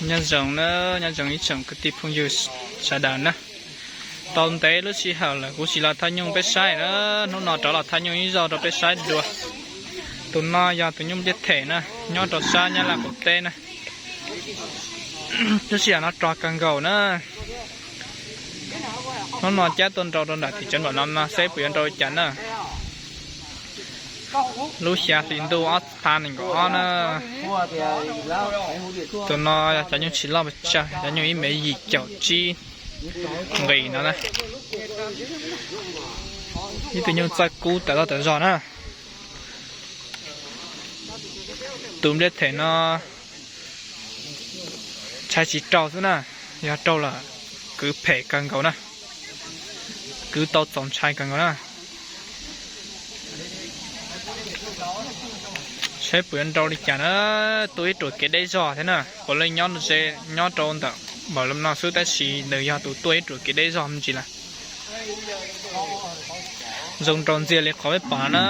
Nyob zoo na, nyob zoo ib tsoom kwv tij phooj ywg sawv daws na. Tau ntev lub sij hawm lawm kuv tsis los thaj nyuj peb saib na, hnub no rov los thaj nyuj ib zaug rau peb saib dua. Tus no yog tus nyuj npliaj them na, nyob rau sab Nyab Laj qaum teb na. Lub sij hawm no rog kawg nkaus na. Hnub no cab tuaj nrau rau nram tim tsev nram no no seb puas yuav nrau li cas na. Lub xya hli ntuj ob phav nees nkaum ob na. Tus no yog cov nyuj tsis loj pes tsawg, cov nyuj ib mev yim caum tsib nqis no na. Ib tug nyuj txawj kub tawm loj tawm zog na. Tus npliaj them no ntshai tsis raug xwb na, yog raug lawm kwv phem kawg nkaus na, kwv tau txaus ntshai kawg nkaus na. Saib puas yuav nrau li cas na, tuaj ib ruam kev deb zog thiab na, puav leej nyob ze nyob rau ntawm npaum li no xwb tab sis nws yog tus tuaj ib ruam kev deb zog me ntsis lawm. Zoo nraug ntxiag li qhov peb pom no na.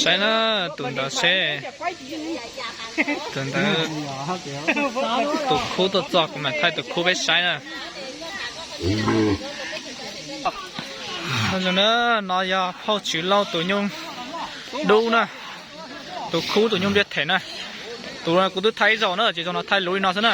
Saib na, tus ntawd seb, tus ntawd, tus khub tuaj txog kuv mam thaij tus khub peb saib na. No yog phauj Tswv Lauj tus nyuj dub na, tus khub tus nyuj npliaj them na. Tus no kuv twb thaij ib zaug na, ces zaug no thaij luv li no xwb na.